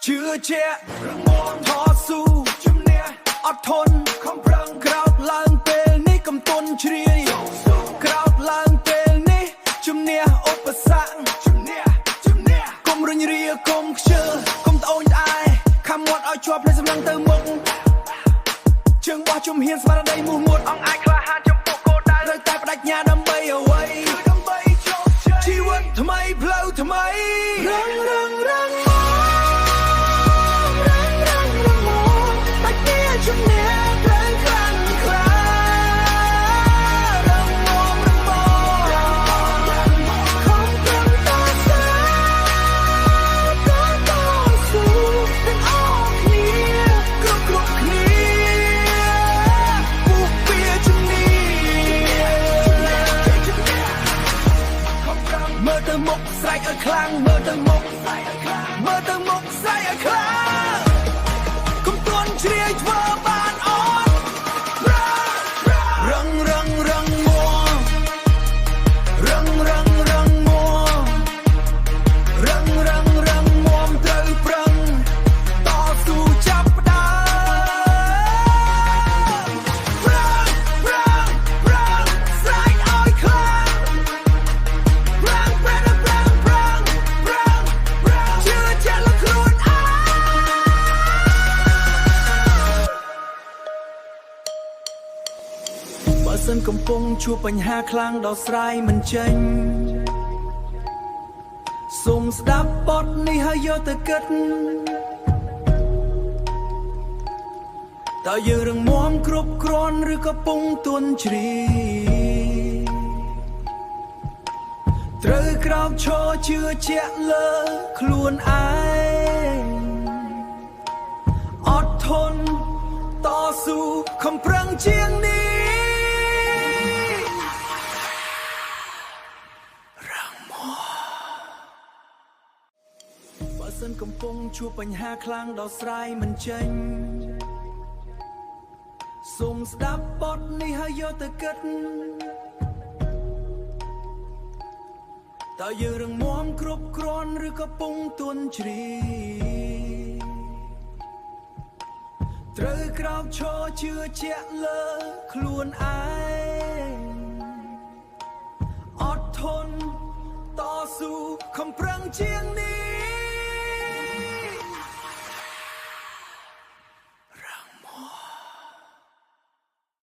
ជឿជាក់រឹងមាំតស៊ូជំនះអត់ធន់ខំប្រឹងក្រោកឡើងពេលនេះកុំទន់ជ្រាយក្រោកឡើងពេលនេះជំនះឧបសគ្គជំនះជំនះកុំរុញរាកុំខ្ជិលកុំត្អូញត្អែខំមាត់ឲ្យជាប់ភ្លេចសម្លឹងទៅមុខជើងបោះជំហានស្មារតីមោះមុតអង្គអាចក្លាហានចំពោះគោលដៅត្រូវតែបដិញ្ញាដើម្បីអ្វីដើម្បីជោគជ័យជីវិតថ្មីផ្លូវថ្មីរឹងរឹងរឹងមាំរឹងរឹងរឹងមាំបាច់មានជំនះត្រូវខ្លាំងក្លារឹងមាំរឹងមាំខំប្រឹងតស៊ូតស៊ូទាំងអស់គ្នាគ្រប់គ្រប់គ្នាពួកវាជំនាញ មើលទៅមុខស្រែកឲ្យខ្លាំងមើលទៅមុខមើលទៅមុខស្រែកឲ្យខ្លាំងកុំទន់ជ្រាយធ្វើបានអត់រឹងរឹងរឹងមាំរឹងរឹងរឹងមាំរឹងរឹងរឹងមាំត្រូវប្រឹងតស៊ូចាប់ផ្ដើមប្រឹងប្រឹងប្រឹងស្រែកឲ្យខ្លាំង ប្រឹងប្រឹងប្រឹងប្រឹងប្រឹងប្រឹងជឿជាក់លើខ្លួនឯងបើសិនកំពុងជួបបញ្ហាខ្លាំងដល់ស្រាយមិនចេញសូមស្ដាប់បទនេះហើយយកទៅគិតតើយើងរឹងមាំគ្រប់គ្រាន់ឬក៏ពងទន់ជ្រាយ ត្រូវក្រោកឈរជឿជាក់លើខ្លួនឯងអត់ធន់តស៊ូខំប្រឹងជាងនេះរឹងមាំបើសិនកំពុងជួបបញ្ហាខ្លាំងដល់ស្រាយមិនចេញសូមស្ដាប់បទនេះហើយយកទៅគិត តើយើងរឹងមាំគ្រប់គ្រាន់ឬក៏ពងទន់ជ្រាយត្រូវក្រោកឈរជឿជាក់លើខ្លួនឯងអត់ធន់តស៊ូខំប្រឹងជាងនេះ។